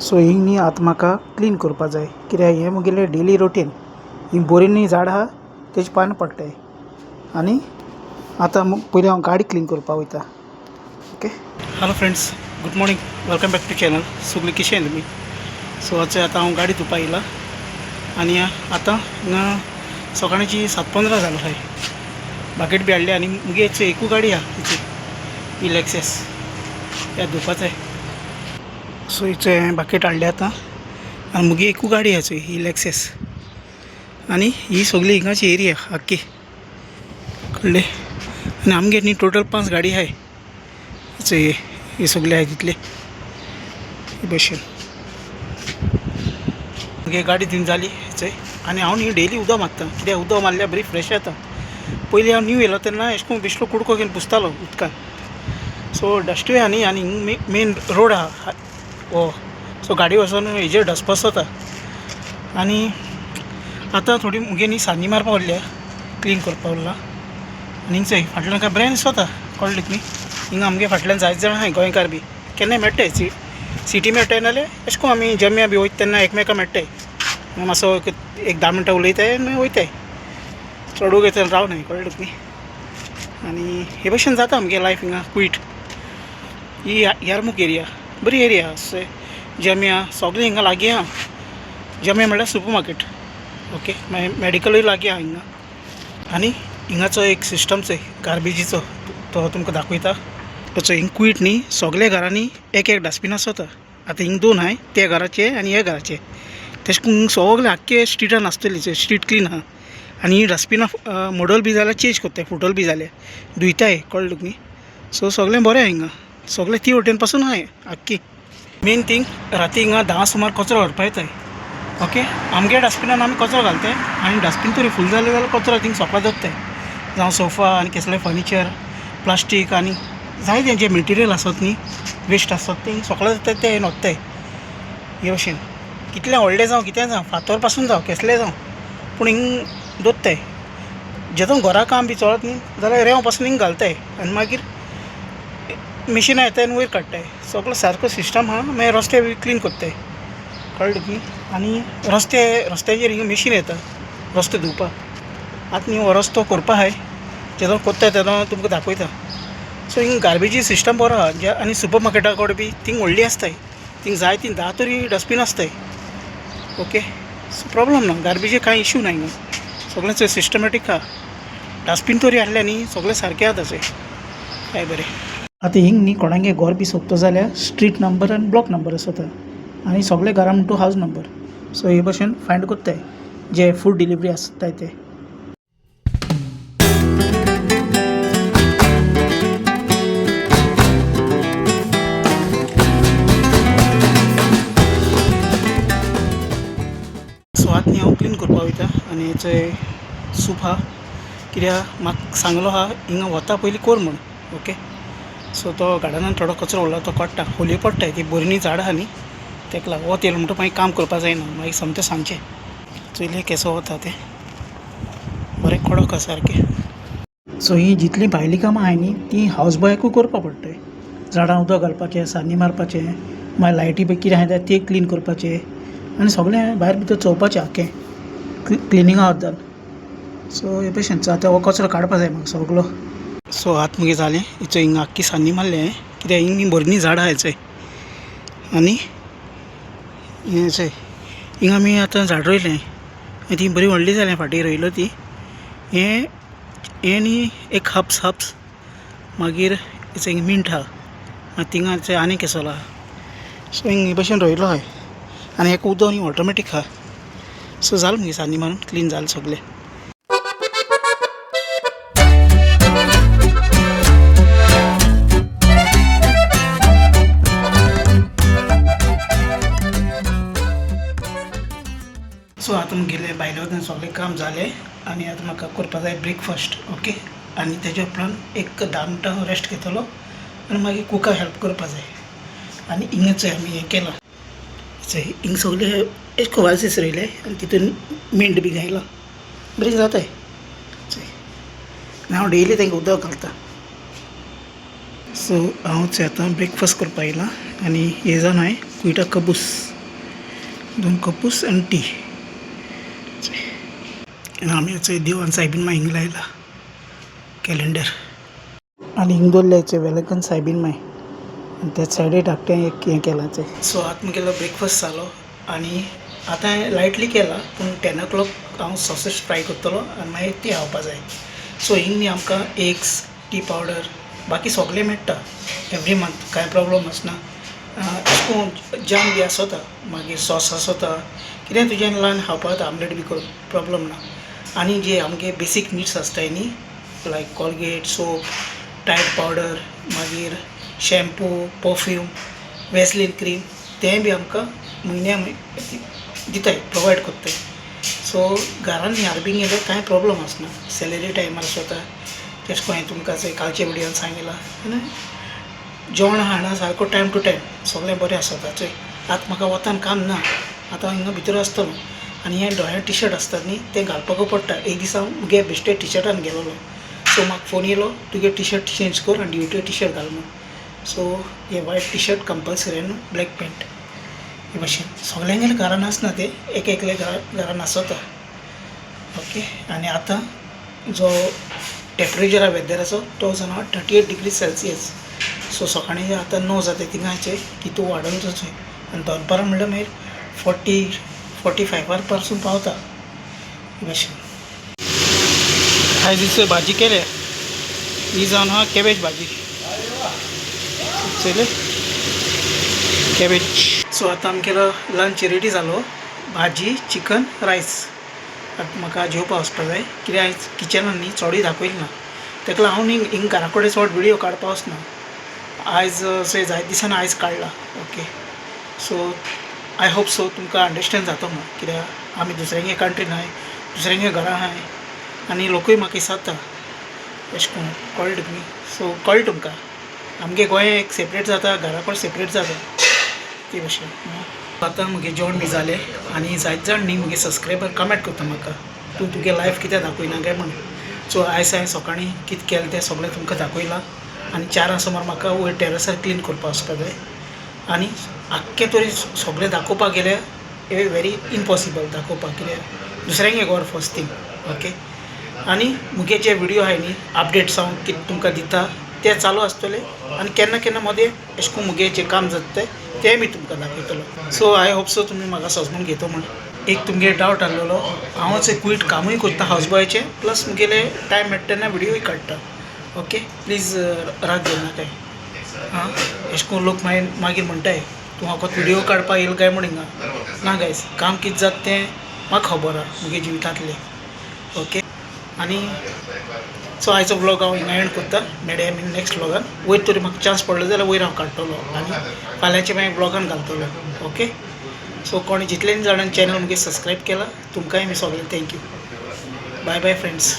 So ही न्ही आतां म्हाका क्लीन करपा जाय, कित्याक हें म्हगेलें डेली रुटीन. ही बरीं न्ही झाड आहा तेजे पान पडटाय. आनी आतां पयलीं हांव गाडी क्लीन करपा वयता. Okay, hello friends, good morning, welcome back to channel. सगळीं कशें तुमी? सो आतां हांव गाडी धुवपा येयला आनी आतां हांगा सकाळची 7:15 जालो आहाय. बाकेट बी हाडली आनी मुगे एकू गाडी आहा हिची, ही लॅक्सेस, ह्या धुवपाच जाय. सो हिचे बाकेट हाडले आतां आनी मुगे एकू गाडी आहा ही लॅक्सेस. आनी ही सगळी हिंगाची एरिया आख्खी कळ्ळें. आनी आमगेर न्ही टोटल 5 गाडी आहाय. हे सगळे आहाय तितले हे भशेन. मुगे गाडी धुवन जाली चोय. आनी हांव न्ही डेली उदक मारता, कित्याक उदक मारल्यार बरी फ्रेश जाता. पयलीं हांव न्यू येयलो तेन्ना एशें करून बेश्टो कुडको घेवन पुसतालो उदकान. सो डस्टूय आहा न्ही, आनी हिंग मेन रोड आहा हो, सो गाडी वचोन हेजेर डस्ट बसता. आनी आतां थोडी मुगे न्ही सान्नी मारपा उरल्या, क्लीन करपा उरला. आनी हिंग चोय फाटल्यान काय बरें दिसता, कळ्ळें न्ही. हिंगा आमगे फाटल्यान जायते जाणां आहाय गोंयकार बी, केन्नाय मेळटाय, सिटी मेळटाय नाल्यार एशें करून आमी जम्या बी वयता तेन्ना एकमेकां मेळटाय. मातसो एक 10 मिनटां उलयताय आनी मागीर वयताय, चड वगत रावनाय, कळ्ळें न्ही. आनी हे भशेन जाता आमगे लायफ हिंगा क्वीट. ही यारमुख एरिया बरी एरिया, जम्या सगळें हिंगा लागीं आहा. जम्या म्हणल्यार सुपर मार्केट, ओके, मागीर मेडिकलूय लागीं आहा हिंगा. आनी हिंगाचो एक सिस्टम चोय गार्बेजीचो, तो तुमकां दाखयता. तो हिंग क्वीट न्ही सगल्या घरांनी एक एक डस्टबीन आसता. आतां हिंग 2 आहाय, त्या घराचे आनी ह्या घराचे. तशें करून सगळे आख्खे स्ट्रिटान आसतली, स्ट्रीट क्लीन आहा. आनी ही डस्टबिनां मोडल बी जाल्यार चेंज करताय, फुटल बी जाल्यार धुयताय, कळ्ळें तुका न्ही. सो सगळें बरें आहा हिंगा, सगळें ती वटेन पासून आहाय आख्खी. मेन थींग राती हिंगा 10 सुमार कचरो व्हरपा येताय. ओके, आमगे डस्टबिनान आमी कचरो घालताय आनी डस्टबीन तरी फूल जालें जाल्यार कचरो थिंग सोपला दवरताय, जावं सोफा आनी कसले फर्निचर, प्लास्टीक आनी जाय तें जें मटेरियल आसत न्ही, वेस्ट आसत तें सोकळें जाता तें नोत्ताय. हे भशेन कितलें व्हडलें जावं कितें जावं, फातर पासून जावं केसलें जावं, पूण हिंग दवरताय. जेदोन घरा काम बी चलत न्ही जाल्यार रेंव पासून हिंग घालताय आनी मागीर मिशिनां येताय आनी वयर काडटाय. सगळो सारको सिस्टम आहा. मागीर रस्ते बी क्लीन करताय, कळ्ळें तुका न्ही. आनी रस्त्याचेर हिंगा मिशीन येता रस्ते धुवपाक. आतां न्ही हो रस्तो करपा आहाय, जेदोन करताय तेदोन तुमकां दाखयता. सो हिंग गार्बेजी सिस्टम बरो आहा. जे आनी सुपर मार्केटा कडेन बी थिंग व्हडली आसताय, थिंग जाय ती 10 तरी डस्टबीन आसताय. ओके, सो प्रॉब्लम ना, गार्बेजी कांय इशू ना हिंगा, सगळें सिस्टमॅटीक आहा. डस्टबीन तरी हाडलें न्ही, सगळें सारकें आहा तशें काय बरें. आतां हिंग न्ही कोणागे घर बी सोदता जाल्यार स्ट्रीट नंबर आनी ब्लॉक नंबर आसता आनी सगळे घरां म्हणटू हावज नंबर. सो हे भशेन फायंड करताय जे फूड डिलिवरी आसताय ते. सो आतां न्ही हांव क्लीन करपा वयता आनी हेचो सूप आहा, कित्याक म्हाका सांगलो आहा हिंगा वता पयलीं कर म्हूण. ओके, सो तो गार्डनान थोडो कचरो उरला तो काडटा, होली पडटाय ती बरीं झाडां आहा न्ही तेका लागून वत येयलो म्हणटो मागीर काम करपा जायना, मागीर सोमतें सांजचें चोयलें केसो वता तें बरें कडक आसा सारकें. सो ही जितलीं भायलीं कामां आहाय न्ही तीं हावज बॉयाकूय करपा पडटाय. झाडां उदक घालपाचें, सान्नी मारपाचें, मागीर लायटी बी कितें आहा तें क्लीन करपाचें आनी सगळें भायर भितर चोवपाचें आख्खें क्लिनिंगा बद्दल. सो हे भशेन आतां हो कचरो काडपा जाय म्हाका सगळो. सो आतां मुगे जालें, हिचो हिंगा आख्खी सान्नी मारलें हांवें, कित्याक हिंग बरीं झाडां आहाय चोय. आनी हें चोय हिंगा आमी आतां झाड रोयलें आनी ती बरी व्हडली जालें, फाटीं रोयलो ती. हें हें न्ही एक हब्स हब्स, मागीर हिंग मिंट आहा, मागीर थिंगा चोय आनी केसलो आहा. सो हिंग हे भशेन रोयलो आहाय आनी हेका उदक न्ही ऑटोमॅटीक आहा. सो जालें मुगे सान्नी मारून क्लीन जालें सगळें. सो आतां मुगेलें भायले वटेन सगळें काम जालें आनी आतां म्हाका करपा जाय ब्रेकफास्ट. ओके, आनी तेज्या उपरांत एक 10 मिनटां रेस्ट घेतलो आनी मागीर कुका हेल्प करपा जाय. आनी हिंगाच आमी हें केलां चोय, हिंग सगळें एक वाजीस रोयलें आनी तितून मिंट बी घायलां, बरें जाताय चोय. आनी हांव डेली तांकां उदक घालता. सो हांव चोय आतां ब्रेकफास्ट करपा येयलां आनी हे जावन हांवें कुयटा कबूस. दोन कपूस आनी टी. आमी चोय देवान सायबीन माय हिंग लायला कॅलेंडर आनी हिंग दवरल्याचे वेलंकन सायबीन माय आनी त्याच सायडीक धाकटें एक हें केलां चोय. सो आतां म्हगेलो ब्रेकफास्ट जालो आनी आतां हांवें लायटली केला, पूण 10 o'clock हांव सॉसेज फ्राय करतलो आनी मागीर ती खावपा जाय. सो हिंग न्ही आमकां एग्स, टी पावडर, बाकी सगळें मेळटा एवरी मंथ, कांय प्रॉब्लम आसना. अशें करून जाम बी आसता, मागीर सॉस आसता, कितें तुज्यान ल्हान खावपाक जाता, आमलेट बी करून प्रॉब्लम ना. आनी जे आमगे बेसीक निड्स आसताय न्ही, like Colgate, soap, Tide powder, मागीर शॅम्पू, परफ्यूम, वॅसलीन क्रीम, तेंय बी आमकां म्हयन्या दिताय, प्रोवायड करताय. सो घरान न्ही आरबींक गेल्यार कांय प्रॉब्लम आसना. सॅलरी टायमार आसता, तेश कोन्न हांवें तुमकां कालच्या विडियोन सांगिलां. आनी जेवण खाणां सारको टायम टू टायम सगळें बरें आसता. चोय आतां म्हाका वतान काम ना, आतां हांव हिंगा भितर आसतलो. आनी हे धोळे टी शर्ट आसतात न्ही, तें घालपाकू पडटा. एक दीस हांव मुगे बेश्टे टी शर्टान गेलोलो, सो म्हाका फोन येयलो, तुगे टी शर्ट चेंज कर आनी ड्युटी टी शर्ट घाल म्हूण. सो हे वायट टी शर्ट कंपलसरी न्हू, ब्लॅक पॅन्ट हे भाशेन सगल्यांगेले घरान आसना तें, एक एकले घरान आसता. ओके, आनी आतां जो टेम्परेचर आहा वेदराचो तो जावन आहा 38 डिग्री सेल्सियस. सो सकाळीं आतां 9 जाता थिंगाचे कितू वाडोवन चोय आनी दनपारां म्हणल्यार मागीर 40, 45 पासून पावता हे भाशेन. आयज भाजी केल्या ही जावन आहा कॅबेज भाजी, चोयले कॅबेज. सो आतां आमगेलो लंच रेडी जालो, भाजी, चिकन, रायस. आतां म्हाका जेवपा वचपा जाय, कित्याक आयज किचनान न्ही चडूय दाखयलें ना, तेका लागून हांव न्ही हिंग घरा कडेन चड विडियो काडपा वचना. आयज चोय जायते दिसान आयज काडला. Okay, so I hope so तुमकां अंडरस्टँड जाता म्हूण, कित्याक आमी दुसऱ्यांगे कंट्रीन आहाय, दुसऱ्यांगे घरां आहाय आनी लोकूय म्हाका विचारता एशें करून, कळ्ळें तुमी? सो कळ्ळें तुमकां, आमगे गोंय एक सेपरेट जाता, घरा कडेन सेपरेट जाता ते भाशेन. आतां म्हगे जेवण बी जालें आनी जायते जाण न्ही म्हगे सबस्क्रायबर कमेंट करता म्हाका, तूं तुगे लायफ कित्याक दाखयना काय म्हूण. सो आयज हांवें सकाळीं कितें केलें तें सगळें तुमकां दाखयलां. आनी 4 सुमार म्हाका वयर टेरसार क्लीन करपा वचपा जाय. आनी आख्खें तरी सगळें दाखोवपाक गेल्यार हें व्हेरी इम्पॉसिबल दाखोवपाक, कित्याक दुसऱ्यांगे घर फर्स्ट थींग. ओके, आनी मुगे जे विडियो आहाय न्ही अपडेट्स हांव कितें तुमकां दिता ते चालू आसतले. आनी केन्ना केन्ना मदें अशें करून मुगे जें काम जाता तें बी तुमकां दाखयतलो. सो I hope so तुमी म्हाका समजून घेतो म्हूण. एक तुमगे डावट आसलेलो, हांव क्विट कामूय करता हावस बॉयाचें, प्लस मुगेले टायम मेळटा तेन्ना विडियोय काडटा. ओके, प्लीज राग घेवनाकाय. आं, अशें करून लोक मागीर मागीर म्हणटाय तूं फकत विडियो काडपाक येयला काय म्हूण हिंगा. ना गायज, काम कितें जाता तें म्हाका खबर आहा मुगे जिवितांतलें. ओके, आनी सो आयचो व्लॉग हांव हिंगा एंड करता. मेळया आमी नेक्स्ट व्लॉगान. वयर तरी म्हाका चान्स पडलो जाल्यार वयर हांव काडटलो आनी फाल्यांचे मागीर व्लॉगान घालतलो. ओके, सो कोणी जितले जाणांनी चॅनल मुगे सबस्क्रायब केला तुमकांय मी सगळें thank you. Bye bye friends.